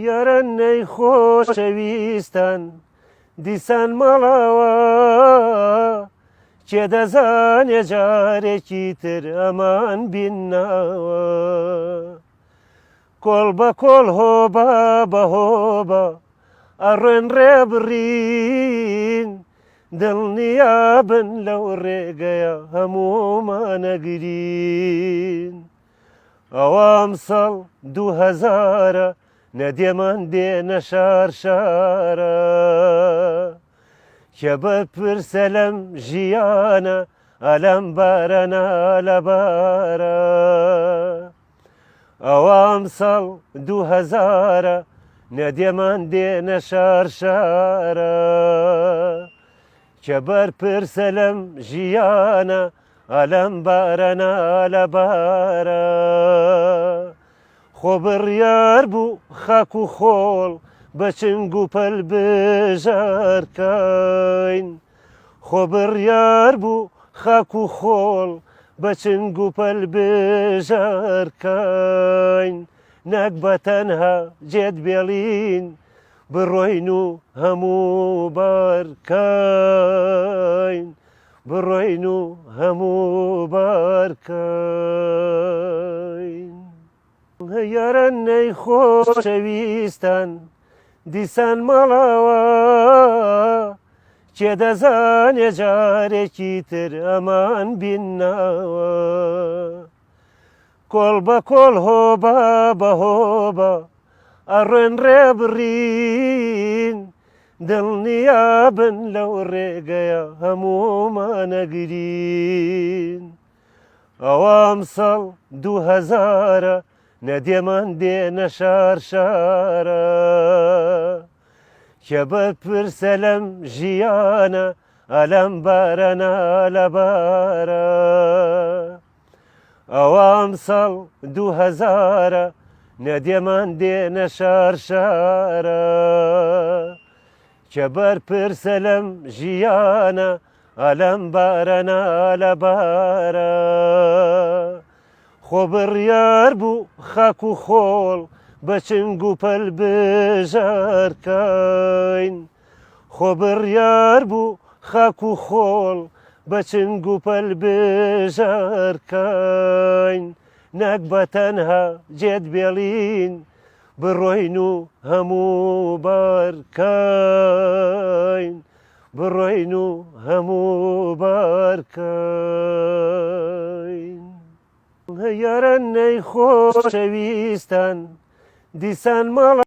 یاران نەی خۆشەویستان دیسان ماڵاوا کێ دەزانێ جارێکی تر ئەمان بینناوە کۆڵ بە کۆڵ هۆبە بە هۆبە ئەڕۆن ڕێبڕین دڵنیابن لەو ڕێگەیە هەموومانەگرین ئەوە ئەمساڵ دوو هەزارە نە دێمان دێنە شار شارە کێ بەرپرسە لەم ژیانە ئەلەم بارە نالەبارە ئەوە ئەمساڵ دوو هەزارە نە دێمان دێنە شار شارە کێ بەرپرسە لەم ژیانە ئالەم بارە نالەبارە خۆ بڕیار بوو خاک و خۆڵ بە چنگ و پەل بژارکەین خۆ بڕیار بوو خاک و خۆڵ بە چنگ و پەل بژارکەین نەک بە تەنها جێت بێڵین بڕۆین و هەموو بارکەین بڕۆین و هەموو بارکەین. یاران نەی خۆشەویستان دیسان ماڵاوا کێ دەزانێ جارێکی تر ئەمان بینناوە کۆڵ بە کۆڵ هۆبە بە هۆبە ئەڕۆن ڕێبڕین دڵنیابن لەو ڕێگەیە هەموومانەگرین ئەوە ئەمساڵ دوو هەزارە نە دێمان دێنە شار شارە کێ بەرپرسە لەم ژیانە ئەلەم بارە نالەبارە ئەوە ئەمساڵ دوو هەزارە نە دێمان دێنە شار شارە کە بەرپرسە لەم ژیانە ئالەم بارە نالەبارە خۆ بڕیار بوو خاک و خۆڵ بە چنگ و پەل بژارکەین خۆ بڕیار بوو خاک و خۆڵ بە چنگ و پەل بژارکەین نەک بە تەنها جێت بێڵین بڕۆین و هەموو بارکەین بڕۆین و هەموو بارکەین یاران نەی خۆشەویستان دیسان ماڵ.